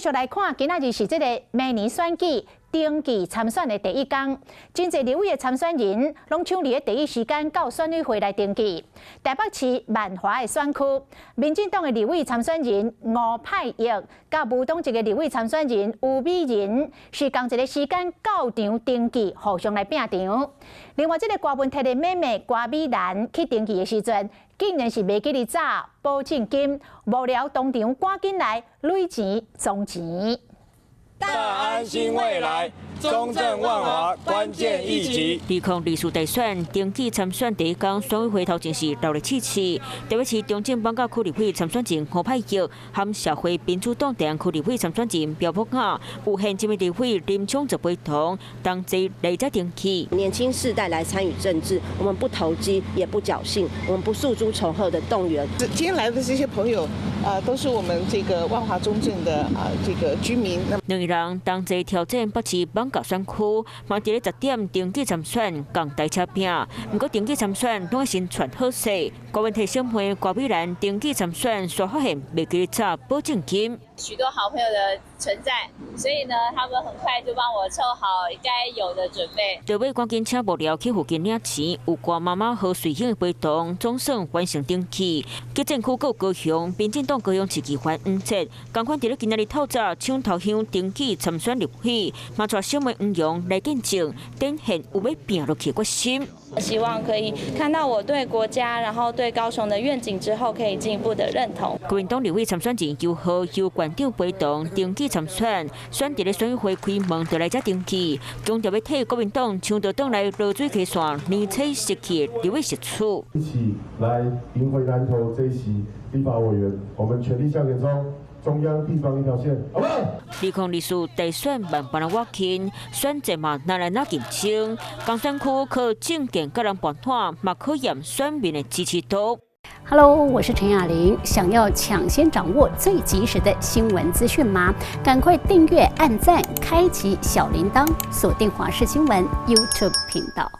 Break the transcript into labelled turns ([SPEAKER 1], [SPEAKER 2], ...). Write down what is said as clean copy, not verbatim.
[SPEAKER 1] 續來看，今仔日是這个明年選舉登記參選的第一工，真濟立委的參選人攏搶佇咧第一時間到選委會來登記。台北市萬華的選區，民進黨的立委參選人吳派玉，佮無黨籍的立委參選人吳美仁，是仝一个時間到場登記，互相來拚場。另外，這个郭文鐵的妹妹郭美蘭去登記的時陣，竟然是袂記得紮保證金，無聊當場趕緊來壘錢裝錢。
[SPEAKER 2] 大安新未來，中正萬華關鍵一擊。
[SPEAKER 3] 2024大選登記參選第一工，選委會頭前是熱鬧刺刺。台北市中正艋舺區立委參選人吳派玉，和社會民主黨大安區立委參選人苗博雅，有現任的立委林昶佐陪同，同齊來遮登記。
[SPEAKER 4] 年輕世代來參與政治，我們不投機，也不僥倖，我們不訴諸仇恨的動員。
[SPEAKER 5] 今天來的這些朋友，啊，都是我們這個萬華中正的啊這個居民。
[SPEAKER 3] 兩人同齊挑戰北市艋舺選區，嘛佇咧10點登記參選，仝台車拼。毋過登記參選攏愛先傳好勢。郭文鐵小妹郭美蘭登記參選，煞發現袂記得紮保證金。
[SPEAKER 6] 許多好朋友的存在，所以呢，他們很快就幫我湊好該有的準備。
[SPEAKER 3] 就欲趕緊請幕僚去附近領錢，有郭媽媽何瑞興的陪同，總算完成登記。激戰區閣高雄，民進黨高雄市議員黃捷，仝款佇咧今仔日透早搶頭香登記參選立委，嘛帶小妹黃蓉來見證，展現有欲拚落去決心。
[SPEAKER 7] 希望可以看到我對國家，然後對高雄的願景之後，可以進一步的認同。
[SPEAKER 3] 國民黨立委參選人游浩由縣長陪同登記參選，選佇咧選委會開門就來遮登記，強調欲替國民黨搶著轉來濁水溪線年初失去的立委席次。
[SPEAKER 8] 一起來贏回南投這一席立法委員，我們全力向前衝。中央地方一條線，好不好？2024
[SPEAKER 3] 大選萬般仔熱鬧，選戰嘛若來若競爭，仝選區靠政見佮人盤湠，嘛考驗選民的支持度。
[SPEAKER 9] Hello，我是陳雅玲。想要搶先掌握最及時的新聞資訊嗎？趕快訂閱、按讚、開啟小鈴鐺，鎖定華視新聞 YouTube 頻道。